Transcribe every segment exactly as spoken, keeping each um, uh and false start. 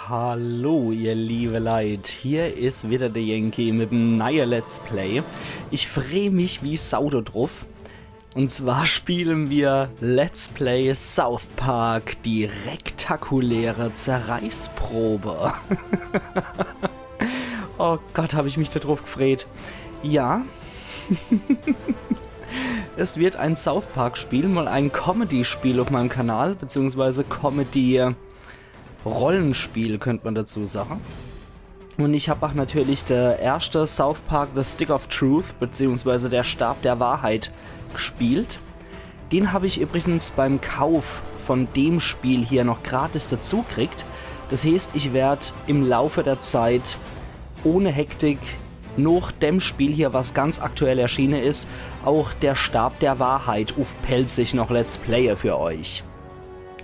Hallo, ihr liebe Leit, hier is wieder der Yankee mit em neie Let's Play. Ich freh mich wie Sau do druff. Und zwar spielen wir Let's Play South Park, die rektakuläre Zerreißprobe. Oh Gott, hab ich mich da druff gefreut. Ja. Es wird ein South Park-Spiel, mal ein Comedy-Spiel auf meinem Kanal, beziehungsweise Comedy-Rollenspiel, könnte man dazu sagen. Und ich hab auch natürlich der erste South Park The Stick of Truth, beziehungsweise der Stab der Wahrheit, gespielt. Den hab ich übrigens beim Kauf von dem Spiel hier noch gratis dazu kriegt. Das heißt, ich werd im Laufe der Zeit ohne Hektik noch dem Spiel hier, was ganz aktuell erschienen ist, auch der Stab der Wahrheit uff Pälzisch noch Let's Playe für euch.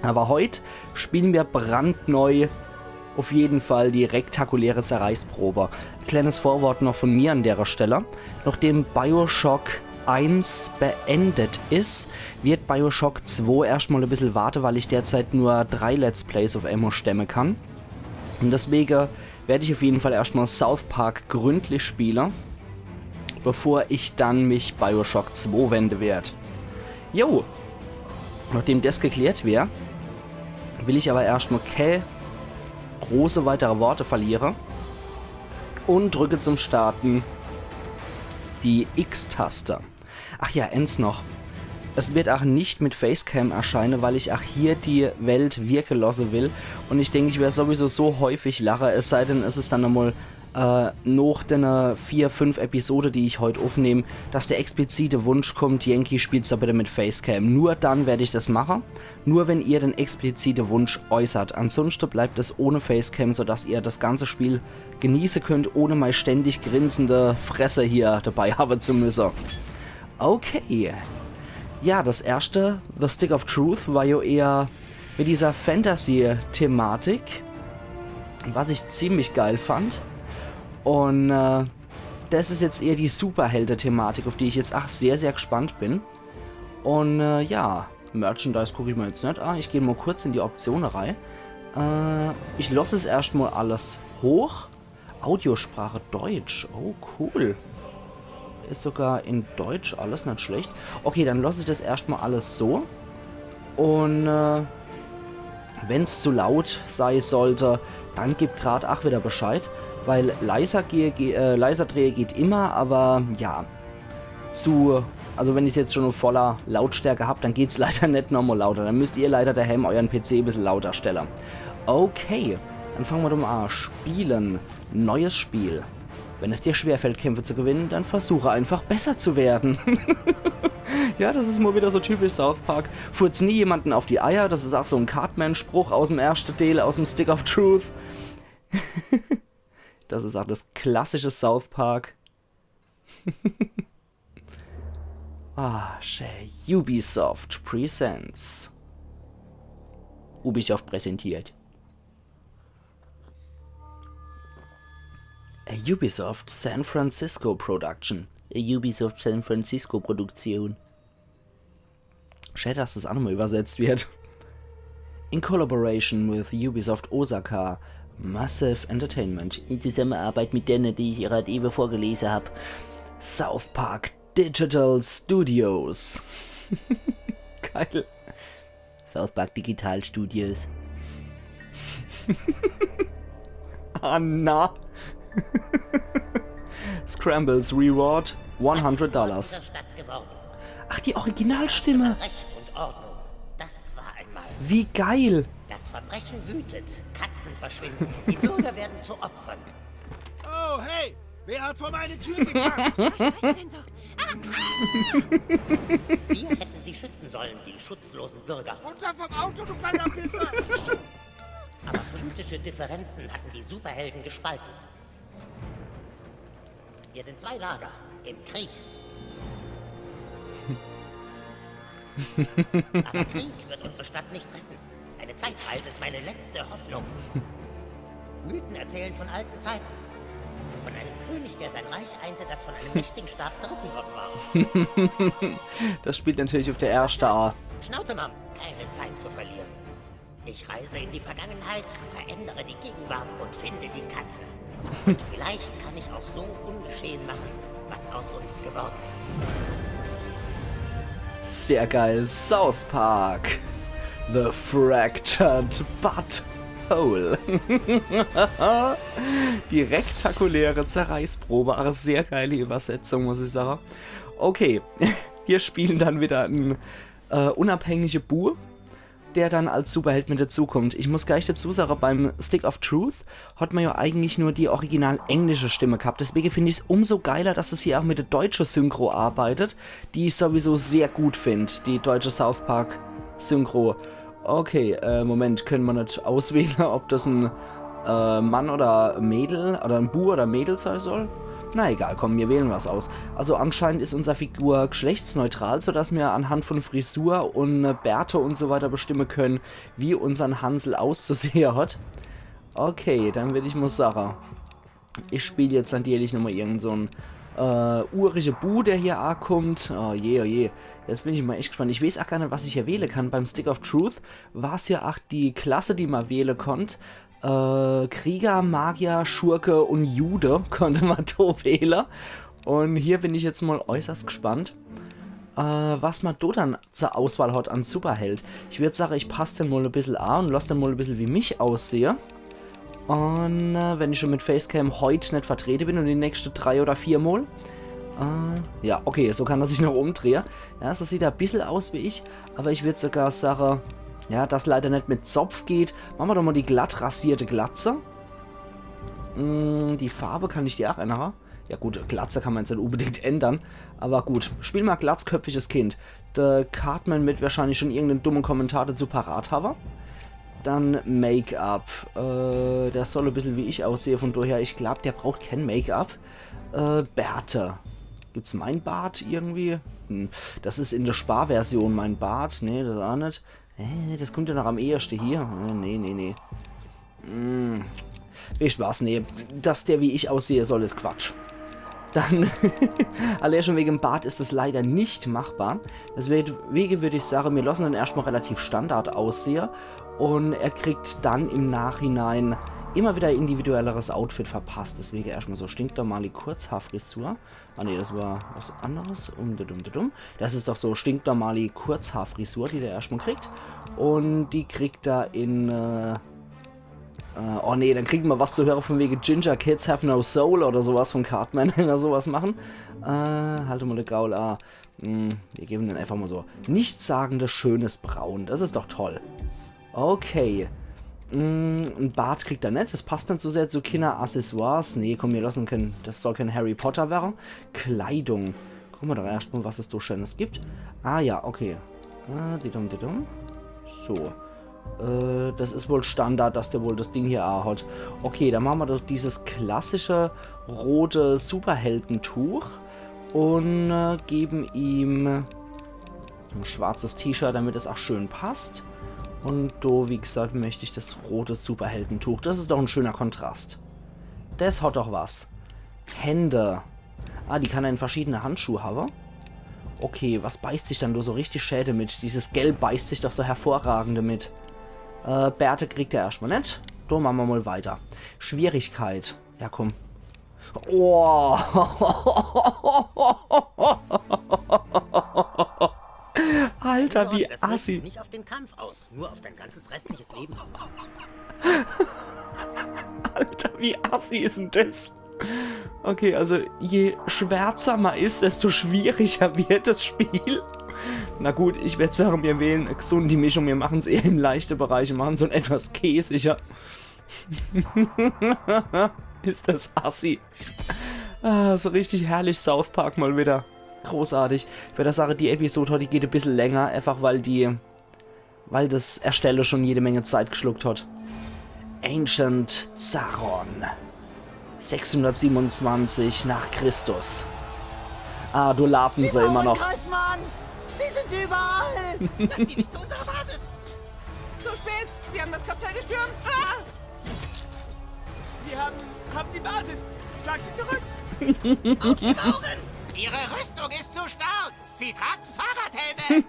Aber heut spielen wir brandneu auf jeden Fall die rektakuläre Zerreißprobe. Kleines Vorwort noch von mir an der Stelle. Nachdem Bioshock eins beendet ist, wird Bioshock zwei erstmal ein bisschen warten, weil ich derzeit nur drei Let's Plays auf einmal stemmen kann. Und deswegen werde ich auf jeden Fall erstmal South Park gründlich spielen, bevor ich dann mich Bioshock zwei wenden werd. Jo, nachdem das geklärt wär, will ich aber erstmal keine große weitere Worte verlieren und drücke zum Starten die X-Taste. Ach ja, eins noch. Es wird auch nicht mit Facecam erscheinen, weil ich auch hier die Welt wirken lassen will. Und ich denke, ich werde sowieso so häufig lachen, es sei denn, es ist dann nochmal äh, nach den vier, fünf Episode, die ich heut aufnehme, dass der explizite Wunsch kommt, Yankee, spiel's doch bitte mit Facecam. Nur dann werde ich das machen. Nur wenn ihr den explizite Wunsch äußert. Ansonsten bleibt es ohne Facecam, sodass ihr das ganze Spiel genießen könnt, ohne meine ständig grinsende Fresse hier dabei haben zu müssen. Okay. Ja, das erste, The Stick of Truth, war ja eher mit dieser Fantasy-Thematik, was ich ziemlich geil fand. Und äh, das ist jetzt eher die Superhelden-Thematik, auf die ich jetzt auch sehr, sehr gespannt bin. Und äh, ja, Merchandise gucke ich mir jetzt nicht an. Ich gehe mal kurz in die Optionen rein. Äh, ich lasse es erstmal alles hoch. Audiosprache Deutsch. Oh, cool. Ist sogar in Deutsch, alles nicht schlecht. Okay, dann lasse ich das erstmal alles so. Und äh, wenn's zu laut sei sollte, dann gebt grad auch wieder Bescheid. Weil leiser, gehe, ge- äh, leiser drehe geht immer, aber ja. Zu, also wenn ich's jetzt schon auf voller Lautstärke hab, dann geht's leider nicht nochmal lauter. Dann müsst ihr leider daheim euren P C ein bisschen lauter stellen. Okay, dann fangen wir doch mal an. Spielen. Neues Spiel. Wenn es dir schwerfällt, Kämpfe zu gewinnen, dann versuche einfach besser zu werden. Ja, das ist mal wieder so typisch South Park. Furz nie jemanden auf die Eier, das ist auch so ein Cartman-Spruch aus dem ersten Teil, aus dem Stick of Truth. Das ist auch das klassische South Park. Ah, schön. Ubisoft Presents. Ubisoft präsentiert. A Ubisoft San Francisco Production. A Ubisoft San Francisco Produktion. Schön, dass das auch nochmal übersetzt wird. In collaboration with Ubisoft Osaka, Massive Entertainment, in Zusammenarbeit mit denen, die ich gerade eben vorgelesen hab, South Park Digital Studios. Geil. South Park Digital Studios. Ah, na. Scrambles Reward hundert Dollars. Was ist aus dieser Stadt geworden? Ach, die Originalstimme. Recht und Ordnung. Das war einmal. Wie geil. Das Verbrechen wütet. Katzen verschwinden. Die Bürger werden zu Opfern. Oh, hey! Wer hat vor meine Tür gekackt? Was ist denn so? Wir hätten sie schützen sollen, die schutzlosen Bürger. Runter vom Auto, du kleiner Pisser! Aber politische Differenzen hatten die Superhelden gespalten. Wir sind zwei Lager im Krieg. Aber Krieg wird unsere Stadt nicht retten. Eine Zeitreise ist meine letzte Hoffnung. Mythen erzählen von alten Zeiten. Von einem König, der sein Reich einte, das von einem mächtigen Stab zerrissen worden war. Das spielt natürlich auf der ersten A. Schnauze, Mann. Keine Zeit zu verlieren. Ich reise in die Vergangenheit, verändere die Gegenwart und finde die Katze. Und vielleicht kann ich auch so ungeschehen machen, was aus uns geworden ist. Sehr geil. South Park. The Fractured Butthole. Die rektakuläre Zerreißprobe. Ach, sehr geile Übersetzung, muss ich sagen. Okay, wir spielen dann wieder en äh, unabhängige Bu, der dann als Superheld mit dazukommt. Ich muss gleich dazu sagen, beim Stick of Truth hat man ja eigentlich nur die original englische Stimme gehabt. Deswegen finde ich's umso geiler, dass es hier auch mit der deutschen Synchro arbeitet. Die ich sowieso sehr gut finde, die deutsche South Park Synchro. Okay, äh, Moment, können wir nicht auswählen, ob das ein äh, Mann oder Mädel oder ein Bu oder Mädel sein soll? Na egal, komm, wir wählen was aus. Also anscheinend ist unsere Figur geschlechtsneutral, sodass wir anhand von Frisur und äh, Bärte und so weiter bestimmen können, wie unsern Hansel auszusehen hat. Okay, dann will ich mal sagen, ich spiele jetzt natürlich nochmal irgend so en äh, urige Bu, der hier ankommt. Oh je, oh je. Jetzt bin ich mal echt gespannt. Ich weiß auch gar nicht, was ich hier wählen kann. Beim Stick of Truth war's ja auch die Klasse, die man wählen konnt. Äh, Krieger, Magier, Schurke und Jude konnte man do wählen. Und hier bin ich jetzt mal äußerst gespannt, äh, was man do dann zur Auswahl hat an Superheld. Ich würd sagen, ich pass den mal ein bisschen an und lass den mal ein bisschen wie mich aussehe. Und äh, wenn ich schon mit Facecam heut nicht vertreten bin und die nächsten drei oder vier Mal. Äh, ja, okay, so kann er sich noch umdrehen. Ja, so sieht er ein bisschen aus wie ich. Aber ich würd sogar sagen, ja, dass leider nicht mit Zopf geht. Machen wir doch mal die glatt rasierte Glatze. Mm, die Farbe kann ich die auch ändern. Ja gut, Glatze kann man jetzt nicht unbedingt ändern. Aber gut, spiel mal glatzköpfiges Kind. Der Cartman wird wahrscheinlich schon irgendeinen dummen Kommentar dazu parat haben. Dann Make-up. Äh, der soll ein bisschen wie ich aussehe, von daher, ich glaub, der braucht kein Make-up. Äh, Bärte. Gibt's mein Bart irgendwie? Hm, das ist in der Sparversion mein Bart. Nee, das auch nicht. Äh, das kommt ja noch am ehesten hier. Äh, nee, nee, nee. Hm. Wisst was, nee. Dass der wie ich aussehe soll, ist Quatsch. Dann, allein schon wegen dem Bart ist das leider nicht machbar. Deswegen würde ich sagen, wir lassen den erstmal relativ Standard aussehen. Und er kriegt dann im Nachhinein immer wieder individuelleres Outfit verpasst. Deswegen erstmal so stinknormale Kurzhaarfrisur. Ah nee, das war was anderes. Um, dudum, dudum. Das ist doch so stinknormale Kurzhaarfrisur, die der erstmal kriegt. Und die kriegt er in äh, Äh, oh nee, dann kriegen wir was zu hören von wegen Ginger Kids have no soul oder sowas von Cartman, wenn wir sowas machen. Äh, halt mal de Gaul, ah. Hm, wir geben den einfach mal so nichtssagendes, schönes Braun. Das ist doch toll. Okay. Hm, ein Bart kriegt er nicht. Das passt nicht so sehr zu Kinder-Accessoires. Nee, komm, wir lassen kein, das soll kein Harry Potter werden. Kleidung. Gucken wir doch erstmal, was es so Schönes gibt. Ah ja, okay. Ah, didum, didum. So. Äh, das ist wohl Standard, dass der wohl das Ding hier auch hat. Okay, dann machen wir doch dieses klassische rote Superheldentuch und äh, geben ihm ein schwarzes T-Shirt, damit es auch schön passt. Und do, wie gesagt, möchte ich das rote Superheldentuch. Das ist doch ein schöner Kontrast. Das hat doch was. Hände. Ah, die kann er in verschiedene Handschuhe haben. Okay, was beißt sich dann do so richtig schää mit? Dieses Gelb beißt sich doch so hervorragend mit. Äh, Bärte kriegt er erstmal nicht. Do machen wir mal weiter. Schwierigkeit. Ja, komm. Oh. Alter, wie assi. Nicht auf den Kampf aus, nur auf dein ganzes restliches Leben. Alter, wie assi ist denn das? Okay, also je schwärzer man ist, desto schwieriger wird das Spiel. Na gut, ich würd sagen, wir wählen eine gesunde Mischung. Wir machen's eher im leichten Bereich, wir machen's so etwas käsiger. Ist das assi. Ah, so richtig herrlich South Park mal wieder. Großartig. Ich würd sagen, die Episode heute geht ein bisschen länger, einfach weil die weil das Erstelle schon jede Menge Zeit geschluckt hat. Ancient Zaron. Sechshundertsiebenundzwanzig nach Christus. Ah, do lapen se immer noch. Greifen an! Sie sind überall! Lass sie nicht zu unserer Basis! Zu spät! Sie haben das Kapitol gestürmt! Ah! Sie haben, haben die Basis! Schlag sie zurück! Auf die Mauern! Ihre Rüstung ist zu stark! Sie tragen Fahrradhelme!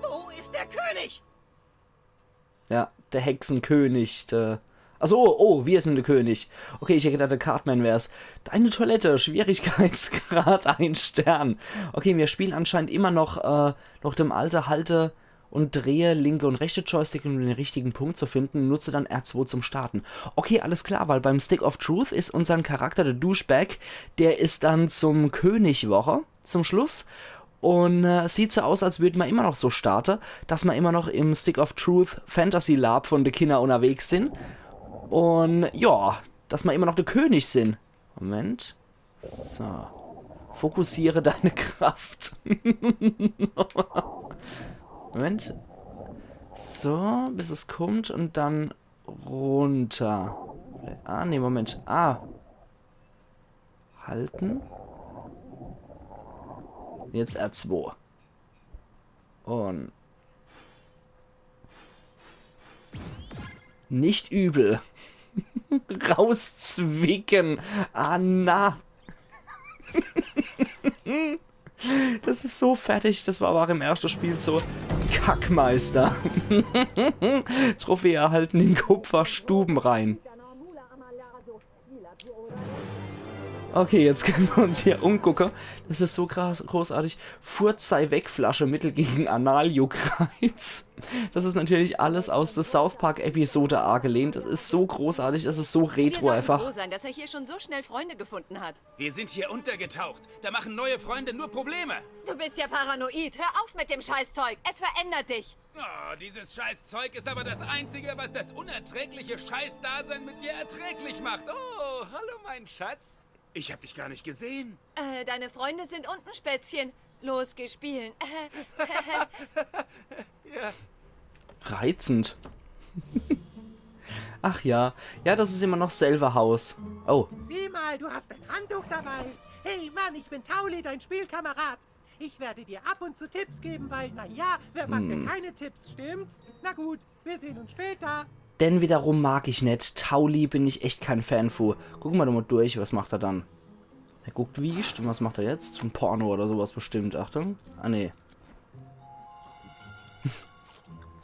Wo ist der König? Ja, der Hexenkönig. Der... Ach so, oh, wir sind der König. Okay, ich hätt gedacht, der Cartman wär's. Deine Toilette, Schwierigkeitsgrad ein Stern. Okay, mir spielen anscheinend immer noch, äh, noch dem alte, halte und drehe linke und rechte Joystick, um den richtigen Punkt zu finden. Nutze dann R zwei zum Starten. Okay, alles klar, weil beim Stick of Truth is unsern Charakter, der Douchebag, der is dann zum König worre, zum Schluss. Und äh, sieht so aus, als würd ma immer noch so starte, dass ma immer noch im Stick of Truth Fantasy Lab von de Kinner unterwegs sin. Und ja, dass ma immer noch de König sin. Moment. So. Fokussiere deine Kraft. Moment. So, bis es kommt und dann runter. Ah, nee, Moment. Ah. Halten. Jetzt R zwei. Und nicht übel. Rauszwicken. Ah, na. Das is so fertig. Das war aber auch im ersten Spiel so. Kackmeister. Trophäe erhalten in Kupferstuben rein. Okay, jetzt können wir uns hier umgucken. Das ist so gra- großartig. Furz sei weg, Flasche, Mittel gegen Analjuckreiz. Das ist natürlich alles aus der South Park Episode A gelehnt. Das ist so großartig, das ist so retro einfach. Wir sollten froh sein, dass er hier schon so schnell Freunde gefunden hat. Wir sind hier untergetaucht. Da machen neue Freunde nur Probleme. Du bist ja paranoid. Hör auf mit dem Scheißzeug. Es verändert dich. Oh, dieses Scheißzeug ist aber das Einzige, was das unerträgliche Scheißdasein mit dir erträglich macht. Oh, hallo, mein Schatz. Ich hab dich gar nicht gesehen. Äh, deine Freunde sind unten, Spätzchen. Los, geh spielen. Reizend. Ach ja. Ja, das ist immer noch selbe Haus. Oh. Sieh mal, du hast ein Handtuch dabei. Hey Mann, ich bin Tauli, dein Spielkamerad. Ich werde dir ab und zu Tipps geben, weil, na ja, wer mag denn keine Tipps, stimmt's? Na gut, wir sehen uns später. Den wiederum mag ich net. Tauli bin ich echt kein Fan vu. Gucke ma doch mal durch, was macht er dann? Er guckt wiescht. Und was macht er jetzt? Ein Porno oder sowas bestimmt. Achtung. Ah, nee.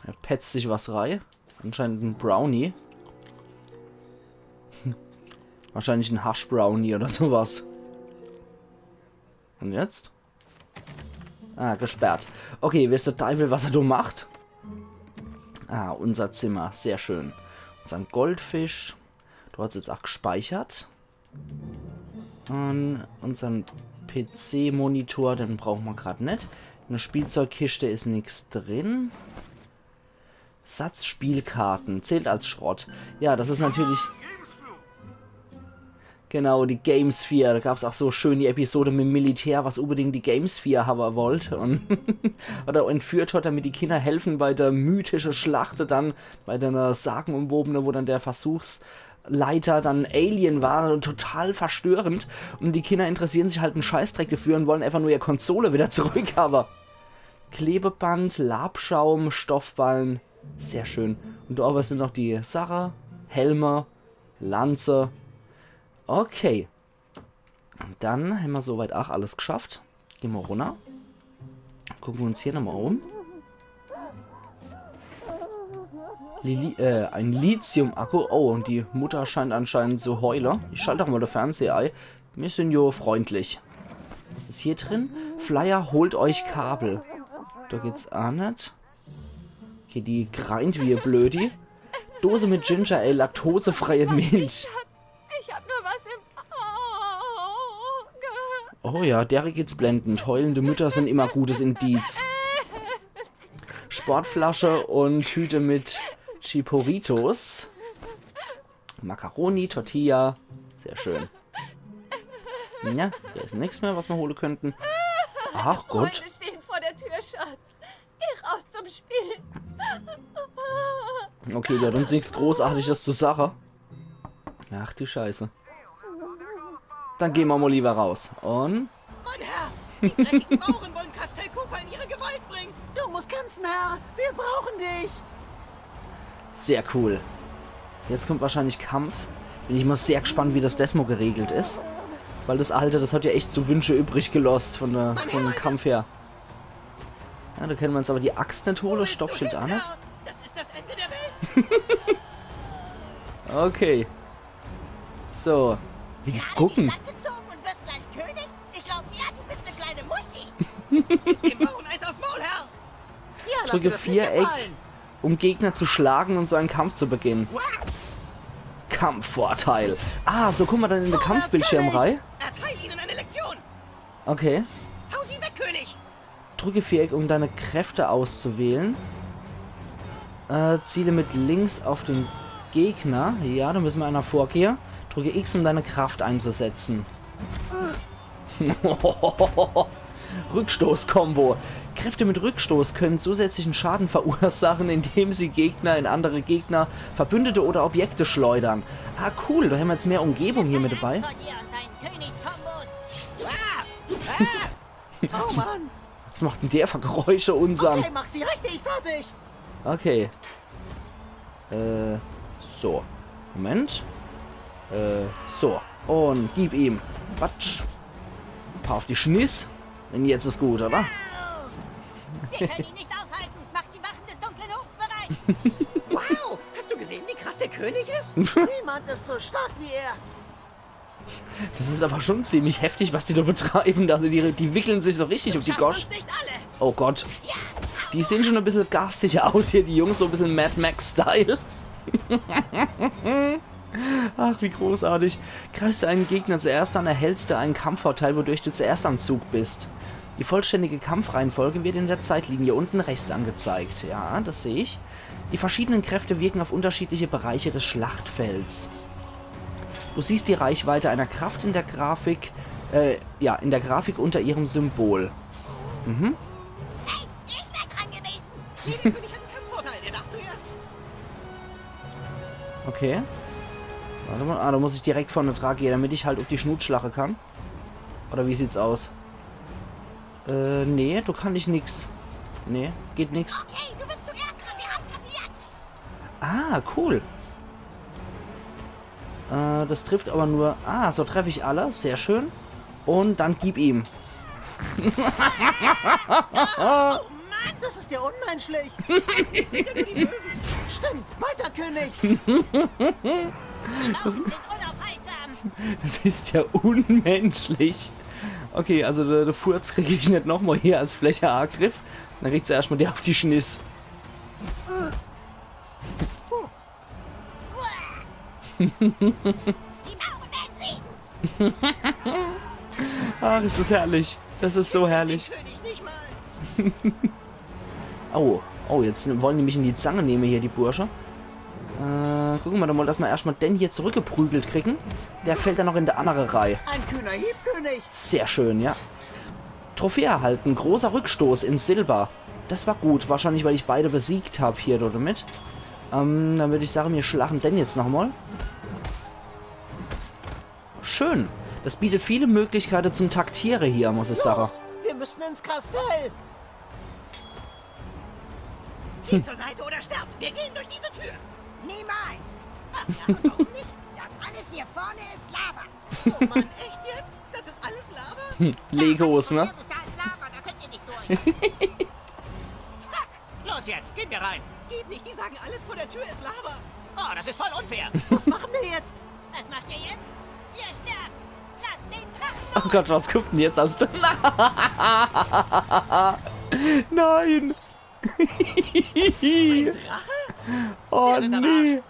Er petzt sich was rei. Anscheinend ein Brownie. Wahrscheinlich ein Hash-Brownie oder sowas. Und jetzt? Ah, gesperrt. Okay, weeß de Deiwel, was er do macht? Ah, unser Zimmer. Sehr schön. Unsern Goldfisch. Do hat's jetzt auch gespeichert. Und unsern P C-Monitor, den brauche ma grad net. In der Spielzeugkischte is nix drin. Satz Spielkarten. Zählt als Schrott. Ja, das is natürlich... Genau, die Gamesphere. Da gab's auch so schön die Episode mit dem Militär, was unbedingt die Gamesphere haben wollt. Und oder entführt hat, damit die Kinder helfen bei der mythischen Schlacht dann, bei der sagenumwobene, wo dann der Versuchsleiter dann Alien war. Und total verstörend. Und die Kinder interessieren sich halt einen Scheißdreck dafür und wollen einfach nur ihr Konsole wieder zurückhaben. Klebeband, Labschaum, Stoffballen. Sehr schön. Und do owwe sin noch die Sache, Helme, Lanze. Okay. Dann hämmer soweit auch alles geschafft. Gehn mer runner. Gucke mer uns hier nochmal um. Lili äh, ein Lithium-Akku. Oh, und die Mutter scheint anscheinend zu heule. Ich schalt doch mal de Fernseher ei. Mir sin jo freundlich. Was is hier drin? Flyer, holt euch Kabel. Do geht's aa net. Okay, die greint wie e Blödi. Dose mit Ginger Ale, laktosefreie Milch. Schatz, ich hab nur was im Auge. Oh ja, dere geht's blendend. Heulende Mütter sind immer gutes Indiz. Sportflasche und Tüte mit Chiporitos. Macaroni, Tortilla. Sehr schön. Ja, do is nix mehr, was mer hole könnten. Ach Gott. Freunde stehen vor der Tür, Schatz. Geh raus zum Spiel. Okay, der hat uns nix Großartiges zu sache. Ach du Scheiße. Dann gehn mer mal lieber raus. Und Mein Herr, die dreckigen Bauern wollen Castel Cooper in ihre Gewalt bringen. Du musst kämpfen, Herr. Wir brauchen dich. Sehr cool. Jetzt kommt wahrscheinlich Kampf. Bin ich mal sehr gespannt, wie das desmo geregelt is. Weil das Alte, das hat ja echt zu wünsche übrig gelost von der, von dem Kampf her. Ja, do kenne mer uns aber die Axt net hole, Stoppschild aa net. Das ist das Ende der Welt. Okay. So. Wie die gucken. Stadt gezogen und wirst gleich König? Ich glaube eher, du bist eine kleine Muschi. Gib dem Bauern eins aufs Maul, Herr! Ja, lass Drücke dir das nicht Viereck, gefallen. um Gegner zu schlagen und so einen Kampf zu beginnen. Kampfvorteil. Ah, so kommen wir dann in den Kampfbildschirm rein. Erteil ihnen eine Lektion! Okay. Hau sie weg, König! Drücke Viereck, um deine Kräfte auszuwählen. Äh, ziele mit links auf den Gegner. Ja, da müssen wir einer vorgehen. Drücke X, um deine Kraft einzusetzen. Rückstoß-Combo. Kräfte mit Rückstoß können zusätzlichen Schaden verursachen, indem sie Gegner in andere Gegner, Verbündete oder Objekte schleudern. Ah, cool, da haben wir jetzt mehr Umgebung hier mit dabei. Von dir und deinen Königskombos. Oh Mann. Was macht denn der für Geräusche, unsern? Okay, mach sie richtig fertig. Okay. Äh, so. Moment. Äh, so. Und gib ihm. Batsch. Paar auf die Schniss. Denn jetzt ist gut, oder? Wir können ihn nicht aufhalten. Macht die Wachen des dunklen Hofs bereit. Wow! Hast du gesehen, wie krass der König ist? Niemand ist so stark wie er. Das ist aber schon ziemlich heftig, was die da betreiben. Also die, die wickeln sich so richtig um die Schaffst Gosch. Uns nicht alle. Oh Gott. Die sehen schon ein bisschen garstiger aus hier, die Jungs. So ein bisschen Mad Max-Style. Ach, wie großartig. Greifst du einen Gegner zuerst an, erhältst du einen Kampfvorteil, wodurch du zuerst am Zug bist. Die vollständige Kampfreihenfolge wird in der Zeitlinie unten rechts angezeigt. Ja, das sehe ich. Die verschiedenen Kräfte wirken auf unterschiedliche Bereiche des Schlachtfelds. Du siehst die Reichweite einer Kraft in der Grafik, äh, ja, in der Grafik unter ihrem Symbol. Hey, ich wäre dran gewesen. Nee, der König hat einen Kampfvorteil, der darf zuerst. Okay. Warte mal. Ah, da muss ich direkt vorne dran gehen, damit ich halt auf die Schnut schlache kann. Oder wie sieht's aus? Äh, nee, da kann ich nix. Nee, geht nix. Hey, du bist zuerst dran. Wir haben kapiert. Ah, cool. Äh, das trifft aber nur... Ah, so treffe ich alle. Sehr schön. Und dann gib ihm. Das ist ja unmenschlich. Stimmt, weiter, König. Waffen sind unaufhaltsam. Das ist ja unmenschlich. Okay, also der, der Furz krieg ich nicht nochmal hier als Flächeangriff. Dann kriegt sie erstmal die auf die Schniss. Die Mauern werden siegen. Ach, ist das herrlich. Das ist so herrlich. König nicht mal. Oh, oh, jetzt wollen die mich in die Zange nehmen hier, die Bursche. Äh, gucken wir doch mal, dass wir erstmal den hier zurückgeprügelt kriegen. Der fällt dann noch in der andere Reihe. Ein kühner Hieb, König. Sehr schön, ja. Trophäe erhalten, großer Rückstoß in Silber. Das war gut, wahrscheinlich, weil ich beide besiegt hab hier damit. Ähm, dann würde ich sagen, wir schlachen den jetzt nochmal. Schön. Das bietet viele Möglichkeiten zum Taktiere hier, muss ich sagen. Los, wir müssen ins Kastell. Geht zur Seite oder sterbt. Wir gehen durch diese Tür. Niemals. Ach ja, warum nicht? Das alles hier vorne ist Lava. Oh Mann, echt jetzt? Das ist alles Lava? Legos, ne? Hier ist alles Lava, da könnt ihr nicht durch. Fuck! Los jetzt, gehen wir rein. Geht nicht, die sagen, alles vor der Tür ist Lava. Oh, das ist voll unfair. Was machen wir jetzt? Was macht ihr jetzt? Ihr sterbt. Lasst den Drachen los. Oh Gott, was kommt denn jetzt als... Nein! Drache? Oh sind am nee!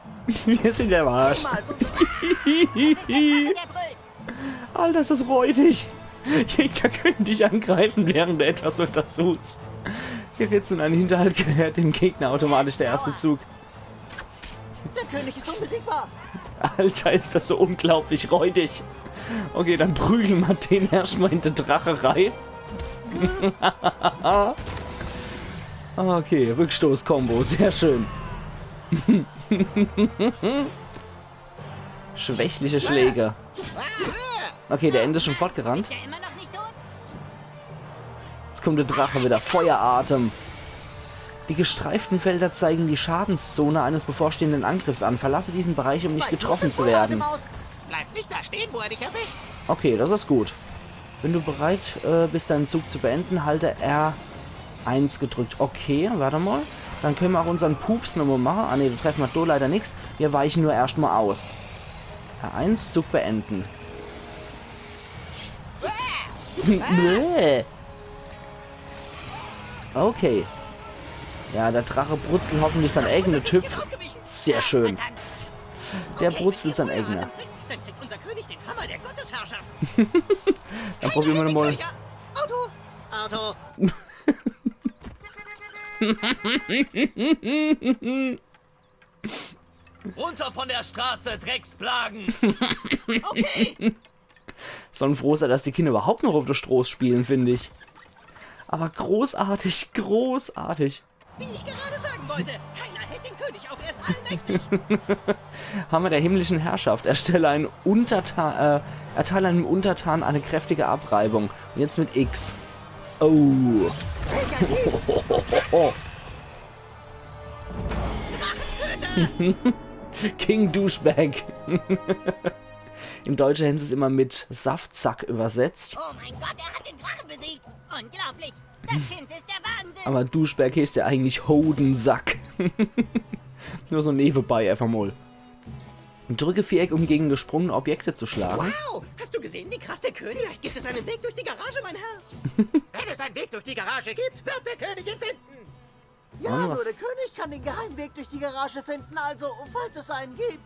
Wir sind am Arsch. Mal so Das ist der Drache, der brüllt. Alter, ist das räudig! Gegner können dich angreifen, während du etwas untersuchst. Gerät in einen Hinterhalt, gehört dem Gegner automatisch der erste Zug. Der König ist unbesiegbar. Alter, ist das so unglaublich räudig. Okay, dann prügeln wir den erstmal in die Drache rein. Okay, Rückstoß-Combo, sehr schön. Schwächliche Schläge. Okay, der Ende ist schon fortgerannt. Ist er immer noch nicht tot? Jetzt kommt der Drache wieder. Feueratem. Die gestreiften Felder zeigen die Schadenszone eines bevorstehenden Angriffs an. Verlasse diesen Bereich, um nicht getroffen zu werden. Atem aus. Bleib nicht da stehen, wo er dich erwischt. Okay, das ist gut. Wenn du bereit äh, bist, deinen Zug zu beenden, halte R eins gedrückt. Okay, warte mal. Dann könne mer auch unsern Pups nochmal mache. Ah nee, do treffe mer do leider nix. Mir weiche nur erscht mal aus. R eins, Zug beenden. Bäh. Okay. Ja, der Drache brutzelt hoffentlich sein eigene Typ. Sehr schön. Der brutzelt sein eigener. Dann kriegt unser König den Hammer der Gottesherrschaft. Dann probiere mer mal. Auto. Auto. Runter von der Straße, Drecksplagen! Okay! Soll froh sei, dass die Kinder überhaupt noch auf der Stroß spielen, finde ich. Aber großartig, großartig. Wie ich gerade sagen wollte, keiner hält den König auf, er ist allmächtig. Hammer der himmlischen Herrschaft. Erstelle einen Untertan, äh, erteile einem Untertan eine kräftige Abreibung. Und jetzt mit X. Oh. King Douchebag. Im Deutschen hätten sie es immer mit Saftsack übersetzt. Oh mein Gott, er hat den Drachen besiegt! Unglaublich! Das Kind ist der Wahnsinn! Aber Douchebag heißt ja eigentlich Hodensack. Nur so nebenbei einfach mal. Drücke Viereck, um gegen gesprungene Objekte zu schlagen. Wow! Hast du gesehen, wie krass der König? Vielleicht gibt es einen Weg durch die Garage, mein Herr! Wenn es einen Weg durch die Garage gibt, wird der König ihn finden! Ah, Ja, was- nur der König kann den Geheimweg durch die Garage finden, also falls es einen gibt.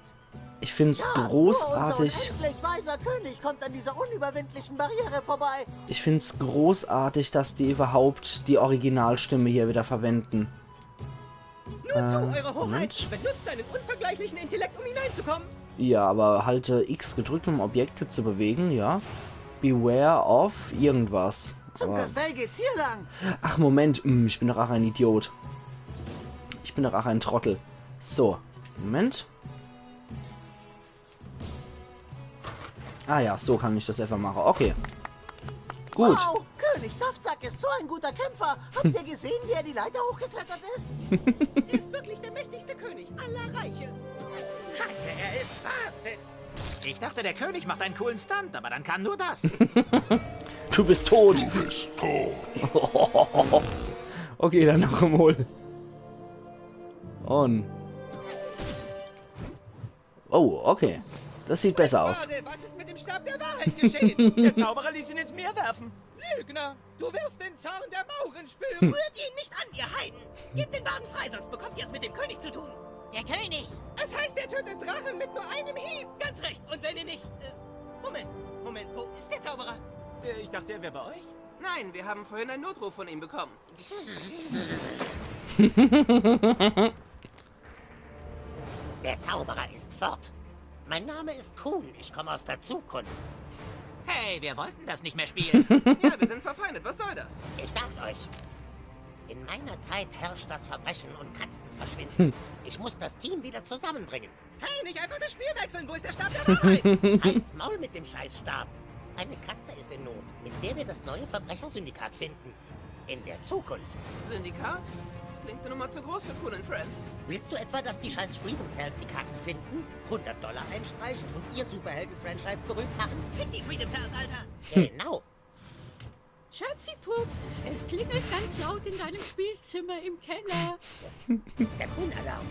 Ich find's Ja, nur unser großartig. Unendlich weiser König kommt an dieser unüberwindlichen Barriere vorbei. Ich find's großartig, dass die überhaupt die Originalstimme hier wieder verwenden. Nur zu, Äh, Eure Hoheit! Moment. Benutzt deinen unvergleichlichen Intellekt, um hineinzukommen! Ja, aber halte X gedrückt, um Objekte zu bewegen, ja. Beware of irgendwas. Zum Aber, Kastell geht's hier lang. ach, Moment, hm, ich bin doch auch ein Idiot. Ich bin doch auch ein Trottel. So, Moment. Ah ja, so kann ich das einfach machen. Okay. Gut. Wow, König Saftsack ist so ein guter Kämpfer. Habt ihr gesehen, wie er die Leiter hochgeklettert ist? Er ist wirklich der mächtigste König aller Reiche! Scheiße, er ist Wahnsinn! Ich dachte, der König macht einen coolen Stunt, aber dann kam nur das. Du bist tot. Okay, dann noch einmal. Und. Oh, okay. Das sieht besser aus. Warte, was ist mit dem Stab der Wahrheit geschehen? Der Zauberer ließ ihn ins Meer werfen. Lügner! Du wirst den Zorn der Mauren spüren! Rührt ihn nicht an, ihr Heiden! Gebt den Barden frei, sonst bekommt ihr es mit dem König zu tun! Der König! Es heißt, er tötet Drachen mit nur einem Hieb! Ganz recht, und wenn ihr nicht... Äh, Moment, Moment, wo ist der Zauberer? Äh, ich dachte, er wäre bei euch. Nein, wir haben vorhin einen Notruf von ihm bekommen. Der Zauberer ist fort. Mein Name ist Kuhn, ich komme aus der Zukunft. Hey, wir wollten das nicht mehr spielen. Ja, wir sind verfeindet. Was soll das? Ich sag's euch. In meiner Zeit herrscht das Verbrechen und Katzen verschwinden. Ich muss das Team wieder zusammenbringen. Hey, nicht einfach das Spiel wechseln. Wo ist der Stab der Wahrheit? Halt's Maul mit dem Scheißstab. Eine Katze ist in Not, mit der wir das neue Verbrechersyndikat finden. In der Zukunft. Syndikat? Klingt eine Nummer zu groß für Kuhn und Friends. Willst du etwa, dass die scheiß Freedom Pals die Katze finden, hundert Dollar einstreichen und ihr Superhelden-Franchise berühmt machen? Fick die Freedom Pals, Alter! Genau. Schatzi Pups, es klingelt ganz laut in deinem Spielzimmer im Keller. Der Kuhn-Alarm.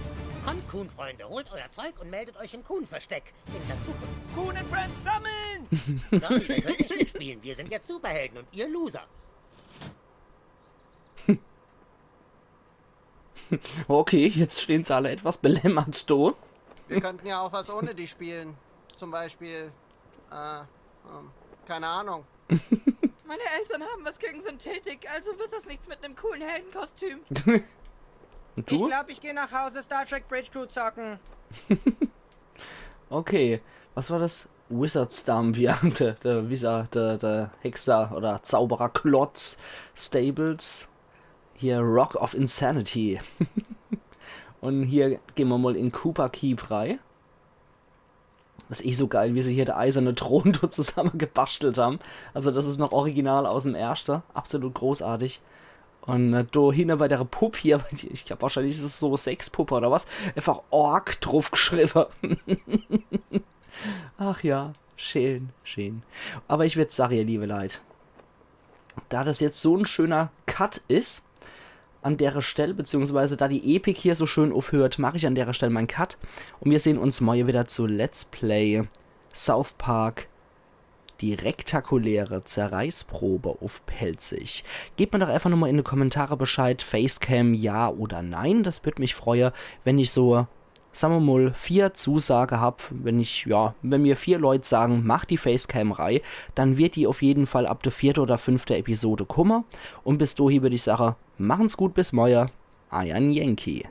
Kommt, Kuhn-Freunde, holt euer Zeug und meldet euch im Kuhn-Versteck. In der Zukunft. Kuhn and Friends sammeln! Sorry, ihr könnt nicht mitspielen. Wir sind jetzt Superhelden und ihr Loser. Okay, jetzt stehen sie alle etwas belämmert da. Wir könnten ja auch was ohne dich spielen. Zum Beispiel, äh, ähm, keine Ahnung. Meine Eltern haben was gegen Synthetik, also wird das nichts mit einem coolen Heldenkostüm. Und Ich du? Glaub, ich gehe nach Hause Star Trek Bridge Crew zocken. Okay, was war das? Wizard Stamp, ja, der, der Wizard, der, der Hexer oder Zauberer Klotz Stables. Hier Rock of Insanity. Und hier gehen wir mal in Koopa Keep rein. Das ist eh so geil, wie sie hier der eiserne Thron dort zusammengebastelt haben. Also das ist noch original aus dem ersten. Absolut großartig. Und äh, da hinten bei der Pupp hier, ich glaube wahrscheinlich ist es so Sexpuppe oder was, einfach Ork drauf geschrieben. Ach ja, schön, schön. Aber ich würd sagen, ihr liebe Leute, da das jetzt so ein schöner Cut ist, An dere Stell, beziehungsweise da die Epik hier so schön uffhört, mach ich an dere Stell mein Cut und mir sehn uns morje wieder zu Let's Play South Park, die rektakuläre Zerreißprobe uff Pälzisch. Gebt mir doch einfach nochmal in die Kommentare Bescheid, Facecam ja oder nein, das würd mich freue, wenn ich so, sa mer mol, vier Zusage hab, wenn ich, ja, wenn mir vier Leut sagen, mach die Facecam rei, dann wird die uff jeden Fall ab der vierte oder fünfte Episode kumme. Und bis dohi würd ich sage, machen's gut, bis morje. Eier Yankee.